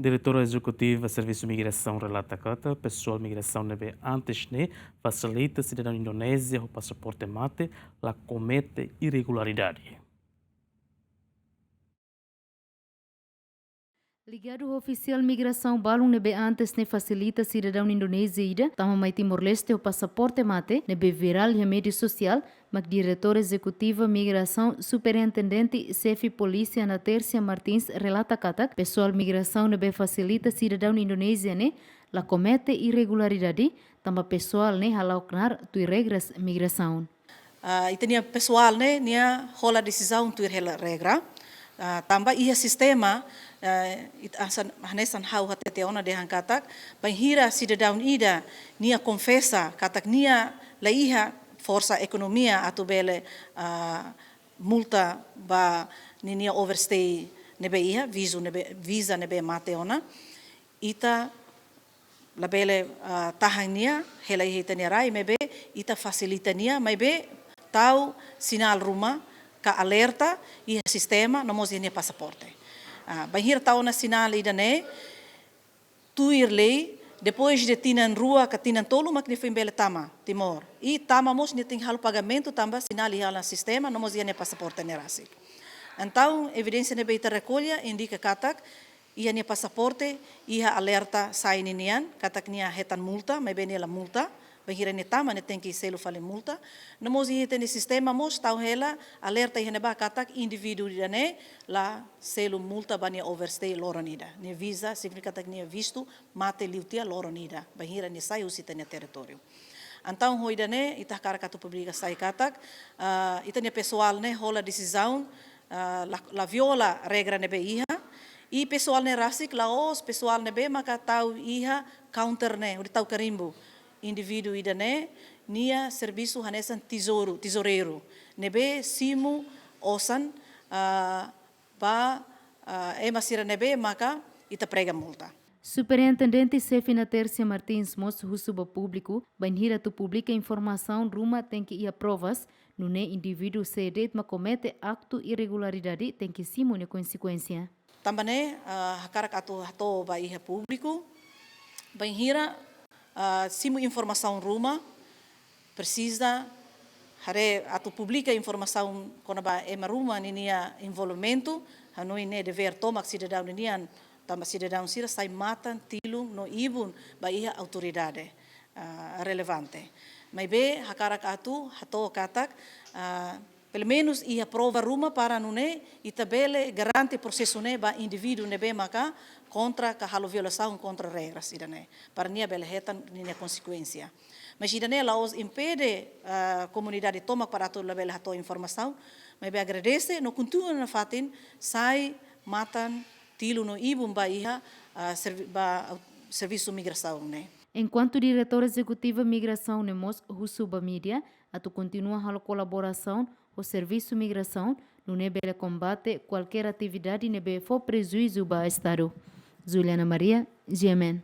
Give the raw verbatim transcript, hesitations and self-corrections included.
Diretora Ezekutiva Servisu Migrasaun relata katak pesoál migrasaun ne'ebé antes ne'e fasilita sidadaun Indonézia ho pasaporte mate la komete irregularidade. Ligadu ho ofisiál migrasaun balun ne'ebé antes ne'e fasilita sidadaun Indonézia ida tama mai Timor-Leste ho pasaporte mate ne'ebé virál iha média sosiál, mak Diretora Ezekutiva Migrasaun, Superintendente Xefe Polísia Natércia Martins relata katak pesoál migrasaun ne'ebé fasilita sidadaun Indonézia ne'e la komete irregularidade, tanba pesoál ne'e hala'o knaar tuir regras migrasaun. Ah, ita-nia pesoál ne'e, nia hola desizaun tuir hela regra. Ah, tanba iha sistema, ah, ita hanesan, hanesan ha'u hatete ona dehan katak, bainhira sidadaun ida nia konfesa katak nia la iha forsa ekonomia atu bele, ah, multa ba ninia overstay ne'ebé iha, vizu ne'ebé, visa ne'ebé mate ona. Ita labele, ah, tahan nia hela iha ita-nia rai, maibé ita fasilita nia, maibé tau sinál ruma ka alerta iha sistema, no mós iha nia pasaporte. Ah, bainhira tau ona sinál ida-ne'e, tuir lei, depois de tinan rua ka tinan tolu mak nia foin bele tama Timor. I tama mós nia tenke halo pagamentu tanba sinál iha ona sistema, no mós iha nia pasaporte ne'e rasik. Entaun, evidénsia ne'ebé ita rekolla indika katak iha nia pasaporte iha alerta sai ninian katak nia hetan multa, maibé nia la multa. Bainhira nia tama nia tenke selu fali multa. No mós iha ita-nia sistema mós tau hela alerta iha ne'ebá katak indivíduu ida-ne'e la selu multa ba nia overstay loron ida. Nia visa, signifika katak nia vistu mate liu tiha loron ida bainhira nia sai husi ita-nia territóriu. Entaun, ho ida-ne'e ita hakarak atu publika sai katak, ah, ita-nia pesoál ne'e hola desizaun, ah, la, la viola regra ne'ebé iha. I pesoál ne'e rasik la'ós pesoál ne'ebé maka tau iha counter ne'e, hodi tau karimbu. Indivíduu ida-ne'e nia servisu hanesan tezouru, tezoureiru, ne'ebé simu osan, ah, ba, ah, ema sira ne'ebé maka ita prega multa. Superintendente Xefe Natércia Martins mós husu ba públiku bainhira atu publika informasaun ruma tenke iha provas, nune'e indivíduu sé de'it mak komete aktu irregularidade tenke simu nia konsekuénsia. Tanba ne'e, ah, hakarak atu hato'o ba iha públiku, bainhira, ah, simu informasaun ruma, presiza haree atu publika informasaun kona-ba ema ruma ninia envolvimentu, hanoin ne'e devér tomak sidadaun ninian, tanba sidadaun sira sai matan, tilun no ibun ba iha autoridade, ah, relevante. Maibé hakarak atu hato'o katak, ah, pelumenus iha prova ruma para nune'e ita bele garante prosesu ne'e ba indivíduu ne'ebé maka kontra ka halo violasaun kontra regras ida-ne'e, para nia bele hetan ninia konsekuénsia. Mas ida-ne'e la'ós impede, ah, komunidade tomak para atu labele hato'o informasaun, maibé agradese no kontinua nafatin sai matan, tilun no ibun ba iha, ah, servi-, ba, ah, servisu migrasaun ne'e. Enkuantu Diretora Ezekutiva Migrasaun ne'e mós husu ba mídia atu kontinua halo kolaborasaun ho servisu migrasaun, nune'e bele kombate kualkér atividade ne'ebé fó prejuízu ba Estadu. Juliana Maria, G M N.